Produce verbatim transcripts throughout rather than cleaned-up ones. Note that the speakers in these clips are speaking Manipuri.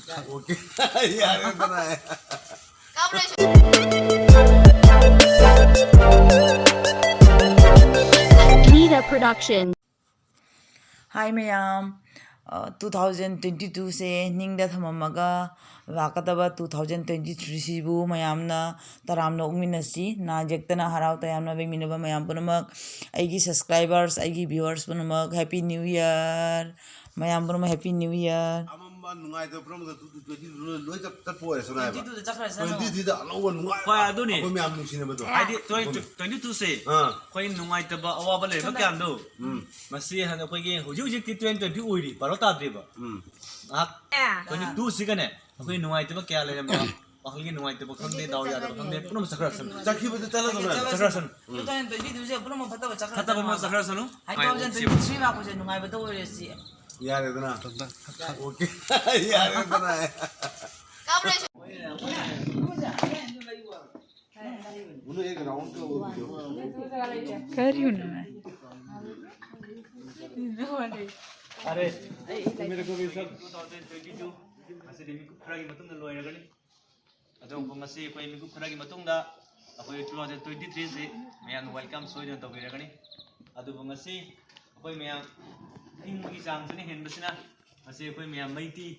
Okay. ꯌꯥꯔꯦꯗꯅ꯫ Nida Production. ꯍꯥꯏ ꯃꯌꯥꯝ, ꯇꯨ ꯊꯥꯎꯖꯟ ꯇ꯭ꯋꯦꯟꯇꯤ ꯇꯨꯁꯦ ꯅꯤꯡꯗ ꯊꯝꯃꯝꯃꯒ ꯂꯥꯛꯀꯗꯕ ꯇꯨ ꯊꯥꯎꯖꯟ ꯇ꯭ꯋꯦꯟꯇꯤ ꯊ꯭ꯔꯤꯁꯤꯕꯨ ꯃꯌꯥꯝꯅ ꯇꯔꯥꯝꯅ ꯑꯣꯛꯃꯤꯟꯅꯁꯤ꯫ ꯅꯥ ꯌꯦꯛꯇꯅ ꯍꯔꯥꯎ ꯇꯌꯥꯝꯅ ꯂꯩꯃꯤꯟꯅꯕ ꯃꯌꯥꯝ ꯄꯨꯝꯅꯃꯛ, ꯑꯩꯒꯤ subscribers, ꯑꯩꯒꯤ viewers ꯄꯨꯝꯅꯃꯛ, Happy New Year꯫ ꯃꯌꯥꯝ ꯄꯨꯝꯅꯃꯛ Happy New Year꯫ ꯑꯃꯝꯕ ꯅꯨꯡꯉꯥꯏꯇꯕ ꯄꯨꯝꯅꯃꯛꯇ ꯇꯨ ꯇꯨ ꯇ꯭ꯋꯦꯟꯇꯤ ꯇꯨ ꯂꯣꯏ ꯆꯠ- ꯆꯠꯄ ꯑꯣꯏꯔꯁꯅꯨ ꯍꯥꯏꯕ꯫ ꯇ꯭ꯋꯦꯟꯇꯤ ꯇꯨꯗ ꯆꯠꯈ꯭ꯔꯁꯅꯨ꯫ ꯇ꯭ꯋꯦꯟꯇꯤ ꯊ꯭ꯔꯤꯗ ꯑꯅꯧꯕ ꯅꯨꯡꯉꯥꯏꯕ ꯍꯣꯏ, ꯑꯗꯨꯅꯤ꯫ ꯑꯩꯈꯣꯏ ꯃꯌꯥꯝ ꯅꯨꯡꯁꯤꯅꯕꯗꯣ꯫ ꯍꯥꯏꯗꯤ ꯇ꯭ꯋꯦꯟꯇꯤ ꯇꯨꯁꯦ ꯑꯥ꯫ ꯑꯩꯈꯣꯏ ꯅꯨꯡꯉꯥꯏꯇꯕ ꯑꯋꯥꯕ ꯂꯩꯕ ꯀꯌꯥꯗꯣ ꯎꯝ꯫ ꯃꯁꯤ ꯍꯟꯗꯛ ꯑꯩꯈꯣꯏꯒꯤ ꯍꯧꯖꯤꯛ ꯍꯧꯖꯤꯛꯇꯤ ꯇ꯭ꯋꯦꯟꯇꯤ ꯇ꯭ꯋꯦꯟꯇꯤ ꯑꯣꯏꯔꯤ, ꯕꯥꯔꯣ ꯇꯥꯗ꯭ꯔꯤꯕ꯫ ꯎꯝ꯫ ꯉꯥꯏꯍꯥꯛ ꯇ꯭ꯋꯦꯟꯇꯤ ꯇꯨꯁꯤꯒꯅꯦ ꯑꯩꯈꯣꯏ ꯅꯨꯡꯉꯥꯏꯇꯕ ꯀꯌꯥ ꯂꯩꯔꯝꯕ, ꯋꯥꯈꯜꯒꯤ ꯅꯨꯡꯉꯥꯏꯇꯕ ꯈꯪꯗꯦ, ꯗꯥꯎ ꯌꯥꯗꯕ ꯈꯪꯗꯦ, ꯄꯨꯝꯅꯃꯛ ꯆꯠꯈ꯭ꯔꯁꯅꯨ꯫ ꯆꯠꯈꯤꯕꯗ ꯆꯠꯂꯁꯅꯨ ꯍꯥꯏꯕ꯫ ꯆꯠꯈ꯭ꯔꯁꯅꯨ꯫ ꯇꯨ ꯊꯥꯎꯖꯟ ꯇ꯭ꯋꯦꯟꯇꯤ ꯇꯨꯁꯦ ꯄꯨꯝꯅꯃꯛ ꯐꯠꯇꯕ ꯆꯠꯈ꯭ꯔꯁꯅꯨ ꯐꯠꯇꯕ ꯑꯃ ꯍꯥꯏꯕ꯫ ꯆꯠꯈ꯭ꯔꯁꯅꯨ꯫ ꯍꯥꯏ ꯇꯨ ꯊꯥꯎꯖꯟ ꯇ꯭ꯋꯦꯟꯇꯤ ꯊ꯭ꯔꯤ ꯂꯥꯛꯄꯁꯦ ꯅꯨꯡꯉꯥꯏꯕꯇ ꯑꯣꯏꯔꯁꯤ꯫ ꯌꯥꯔꯦꯗꯅ꯫ Okay꯫ ꯌꯥꯔꯦꯗꯅ꯫ ꯀꯥꯞꯂꯣꯏ꯫ ꯎꯅ ꯑꯦꯛ ꯔꯥꯎꯟ ꯀ ꯑꯣꯏꯕꯤꯌꯣ꯫ ꯀꯔꯤꯅꯣ? ꯑꯔꯦ, ꯇꯨ ꯊꯥꯎꯖꯟ ꯇ꯭ꯋꯦꯟꯇꯤ ꯇꯨ ꯉꯁꯤꯗꯤ ꯃꯤꯀꯨꯞ ꯈꯔꯒꯤ ꯃꯇꯨꯡꯗ ꯂꯣꯏꯔꯒꯅꯤ꯫ ꯑꯗꯣ ꯉꯁꯤ ꯑꯩꯈꯣꯏ ꯃꯤꯀꯨꯞ ꯈꯔꯒꯤ ꯃꯇꯨꯡꯗ ꯑꯩꯈꯣꯏ ꯇꯨ ꯊꯥꯎꯖꯟ ꯇ꯭ꯋꯦꯟꯇꯤ ꯊ꯭ꯔꯤꯁꯤ ꯃꯌꯥꯝꯅ welcome ꯁꯣꯏꯗꯅ ꯇꯧꯕꯤꯔꯒꯅꯤ꯫ ꯑꯗꯨꯕꯨ ꯉꯁꯤ ꯑꯩꯈꯣꯏ ꯃꯌꯥꯝ ꯏꯪꯕꯒꯤ ꯆꯥꯡꯁꯤꯅ ꯍꯦꯟꯕꯁꯤꯅ ꯉꯁꯤ ꯑꯩꯈꯣꯏ ꯃꯌꯥꯝ ꯃꯩꯇꯩ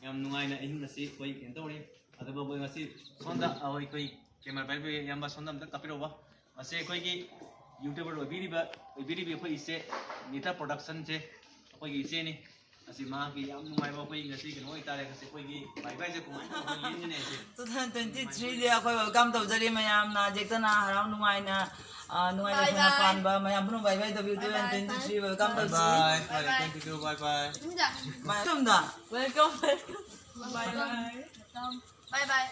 ꯌꯥꯝ ꯅꯨꯡꯉꯥꯏꯅ ꯑꯍꯤꯡ ꯑꯁꯤ ꯑꯩꯈꯣꯏ ꯀꯩꯅꯣ ꯇꯧꯔꯤ꯫ ꯑꯗꯨꯕꯨ ꯑꯩꯈꯣꯏ ꯉꯁꯤ ꯁꯣꯝꯗ ꯑꯩꯈꯣꯏ camera ꯄꯥꯏꯕꯤꯕ ꯏꯌꯥꯝꯕ ꯁꯣꯝꯗ ꯑꯝꯇ ꯀꯥꯞꯄꯤꯔꯛꯎꯕ꯫ ꯉꯁꯤ ꯑꯩꯈꯣꯏꯒꯤ YouTuber ꯑꯣꯏꯕꯤꯔꯤꯕ ꯑꯣꯏꯕꯤꯔꯤꯕꯤ ꯑꯩꯈꯣꯏ ꯏꯆꯦ ꯅꯤꯇꯥ Productionꯁꯦ ꯑꯩꯈꯣꯏꯒꯤ ꯏꯆꯦꯅꯤ꯫ ꯉꯁꯤ ꯃꯍꯥꯛꯀꯤ ꯌꯥꯝ ꯅꯨꯡꯉꯥꯏꯕ ꯑꯩꯈꯣꯏ ꯉꯁꯤ ꯀꯩꯅꯣ ꯑꯣꯏꯇꯥꯔꯦ, ꯉꯁꯤ ꯑꯩꯈꯣꯏꯒꯤ ꯕꯥꯏ ꯕꯥꯏꯁꯦ ꯀꯃꯥꯏꯅ ꯇꯧꯔꯒ ꯌꯦꯡꯒꯅꯤ ꯍꯥꯏꯁꯦ꯫ ꯇꯨ ꯊꯥꯎꯖꯟ ꯇ꯭ꯋꯦꯟꯇꯤ ꯊ꯭ꯔꯤꯗꯤ ꯑꯩꯈꯣꯏ welcome ꯇꯧꯖꯔꯤ ꯃꯌꯥꯝ, ꯅꯥ ꯌꯦꯛꯇꯅ ꯍꯔꯥꯎ ꯅꯨꯡꯉꯥꯏꯅ, ꯑ, ꯅꯨꯡꯉꯥꯏ Bye ꯌꯥꯏꯐꯅ bye. ꯄꯥꯟꯕ ꯃꯌꯥꯝ ꯄꯨꯝꯅꯃꯛ bye bye ꯇꯧꯕꯤꯌꯨ꯫ Two thousand twenty three welcome Bye ꯇꯧꯖꯤ꯫ bye. Bye bye. Twenty two, bye bye. ꯏꯗꯨꯝꯆꯥ꯫ ꯃꯌꯥꯝ ꯁꯣꯝꯗ welcome, welcome. Bye bye. Bye bye.